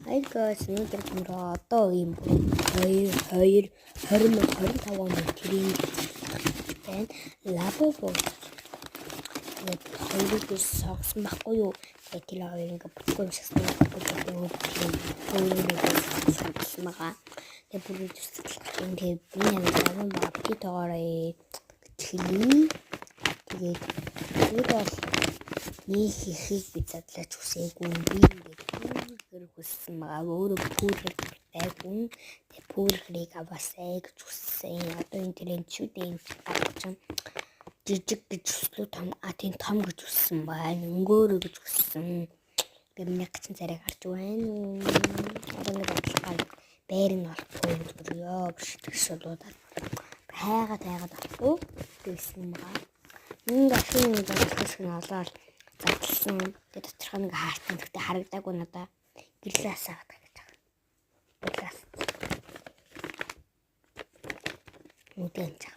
Hi guys, өнөөдөр бид одоо ийм 2 2 2025 оны тренд байна. Labubu. Тэгээд хоёрыг би сонгосон байхгүй юу? Тэгээд тэр хоёр ингээ бүтггүй юм шиг санагдсан. Өөрөөр байгаа. Тэгээд бүр зүсэлж юм. Тэгээд би нэг лавн байгаа. Бити тоогоорой гэж хэлье. Тэгээд бид бол нэг ихийг би задлаач хүсээгүй. Би ингээд пүүргэр хүссэн байгаа. Өөрөө пүүргэр дуртайгүй. Тэгээд пүүргэрийг аваасай гэж хүссэн. Одоо энэ тренд шүү дээ. Энэ гарч жижиг гэж хүслүү том а тийм том гэж хүссэн байна. Өнгөөрөө гэж хүссэн. Би миний гацсан царайг харж байна. Одоо нэг бодлохоор байр нь олохгүй бүр ёо биш тэгш болоод хайгаад хайгаад олохгүй гэсэн байгаа. Нэг ашиг нэг бодлох нь олоод задлсан. Тэгээ доторх нэг хаартан гэхдээ харагдаагүй надаа. Гэрлээ асаагаад гэж байгаа. Гэрлээ. Нүдэн чаг.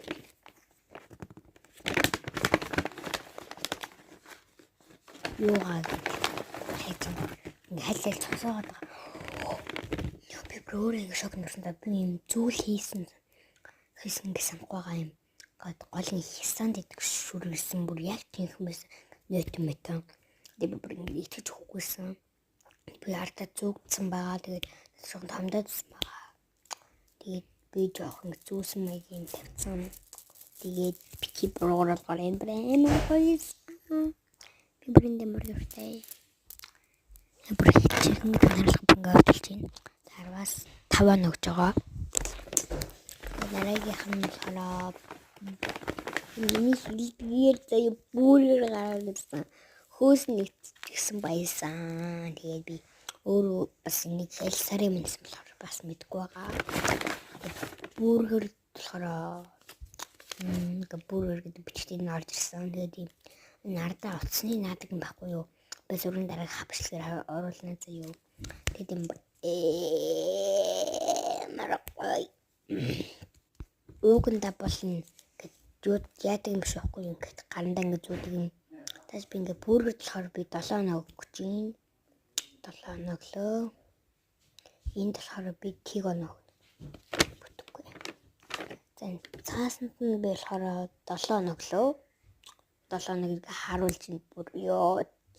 Юугаа гэж хайж ингээ хайлал цосоогоод байгаа. Йоо би бүр өөрөө ингээ шок нөрсөн да. Би юм зүйл хийсэн хийсэн гэж санахгүй байгаа юм. Гад гол нь хисанд идэх шүргэлсэн бүр яг тэнхэн байсан. Нөт мэтэн. Тэгээ би бүр ингээ итгэж өгөхгүйсэн. Би ардаа зүгдсэн байгаа. Тэгээд жоохон томдоодсэн байгаа. Тэгээд би жоохон зүүсэн маягийн тавьсан. Тэгээд бити буруугаар энэ бүр амар гоёсэн. Би бүр энэ амар дуртай. Бүр хичээхэн танилцах ингээ хөдөлж байна. 10-аас 5 нөгж байгаа. Дараагийнх нь болохоор миний хэлдгээр заяа бүрээр гараад ирсэн. Хөөс нэгтчихсэн баясан. Тэгээд би өөрөө бас нэг аль сарын өмнөс болохоор бас мэдгүй байгаа. Бүргэр болохоор ингээ бүргэр гэдэг бичгтийг нь орж ирсэн. Тэгээд ийм энэ ардаа утасны наадаг юм байхгүй юу? Би зургийн дараах хавчлаар оруулна заяа. Тэгээд юм маргой. Ууганда болно гэж юу яадаг юм биш байхгүй юу? Ингээд гарандаа ингээд зүүдэг юм. Тас би ингээд бүргэр болохоор би 7 ног өгч юм. 7 ноглоо. Энд болохоор би тиг оноо бүтэхгүй. За цаасанд нь би болохоор 7 ноглоо. 7 ногийг харуулж ин бүр ёо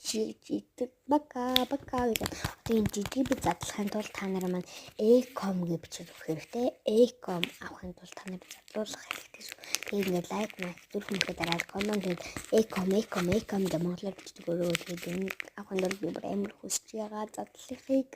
жижиг бака бака гэдэг. Одоо энэ жижиг би задлахын тулд та нар маань Ecom гэж бичиж өгөх хэрэгтэй. Ecom авахын тулд та нар задлуулах хэрэгтэй шүү. Тэгээд ингээд лайк майк зүрх мөрхөө дараад коммент Ecom Ecom Ecom гэж монголоор бичдэг өөрөө. Тэгээд энэ авахын тулд би бүр амар хүсэж байгаа задлахыг.